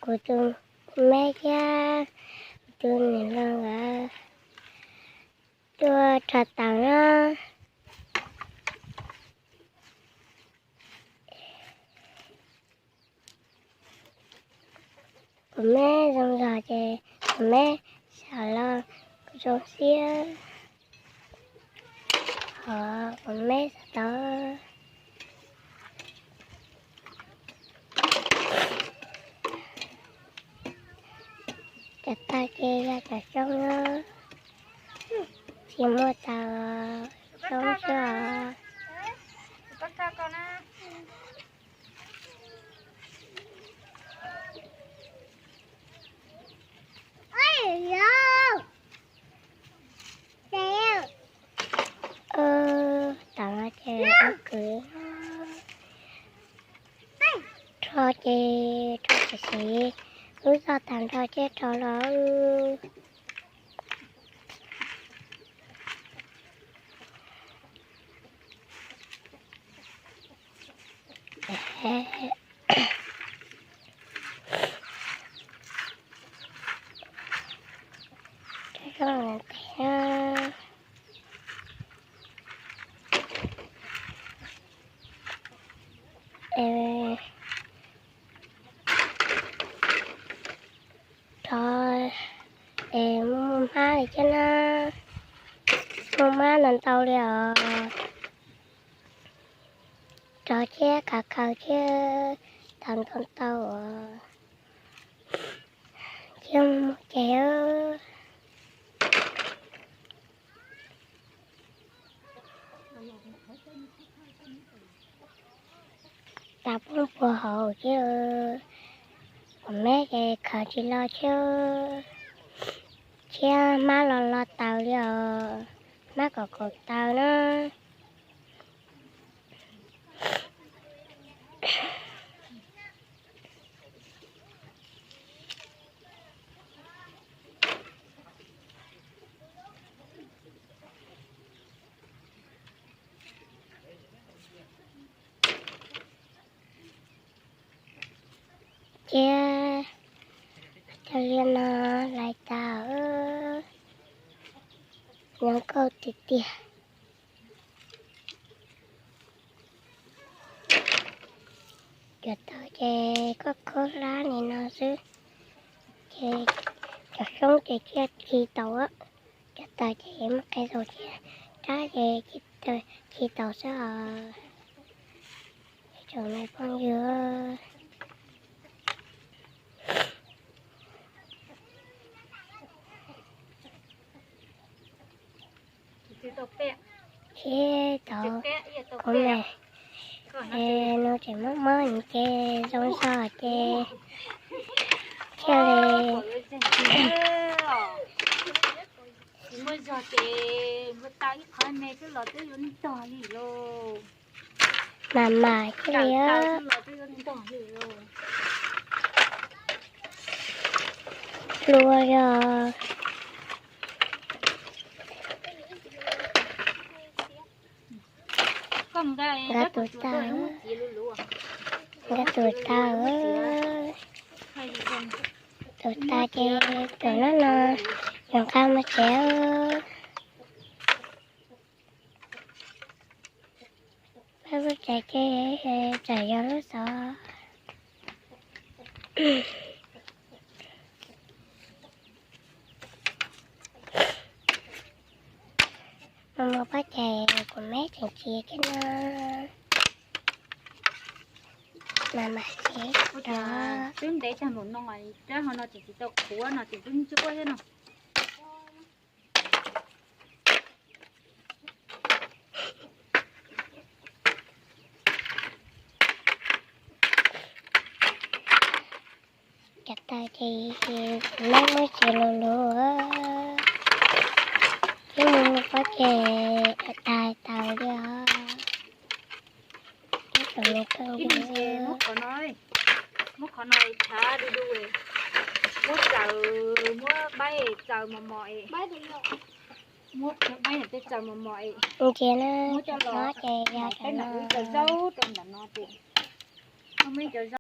kuv tus me thiab kuv tus niam laus nkawd tuaj rho taws na. Kuv me zoo zog ces kuv me sawv los kuv zoo siab. Hov kuv me sawv tau. Cov taws ces yog cov xyoob na, tsis muaj taws, xyoob xwb os. Taws no ces ob kwv rho ces rho siv siv, lub zog tag nrho thiaj rho los. Rov es muaj hmab li thiab na, muaj hmab ntau ntau li os. Rov thiab kav khaws thiab tau ntau ntau os, thiab mus ces. Tas poob puag hauv thiab, kuv me ces khaws tsis los thiab, thiab hmab los los taws li os, hmab kom kaum taws na. Thiab cov liaj no lais tas, zoo nkauj tiag tiag. Cov taws ces koj khaub hlab li no xwb, ces cov xyoob ces thiaj khi tau, cov taws ces muaj qee zaus thiab, rab ces khi tau xwb os. Tsoom me phooj ywg, thiab tau kuv me no tseem mob mob ces zoo zog ces thiaj li tsis muaj zog ces ua tau ib qho me xwb los twb yuav ntog li lauj. Mas mas thiaj li hlua yog nkag tus taw, nkag tus taw, tus taw ces tus no no yog nqa mus tsev. Peb lub tsev ces tseem yog lub xov. Mus mus pab ces kuv me tseem tsis thiab no. Mas mas ces twb ntev tag npaum no, rab ho no tseem tsis tau qhuav no ces twb ntsuab thiab no. Cov taws ces kuv me muab tsev lus lus, twb mus mus pab ces tas taws li os. Muab qhov no thav du du, muab txaws, muab baib txaws mos mos es, muab baib tej txaws mos mos es, ces no ces yog cov no, cov zaub rau ntawm no ces, muab cov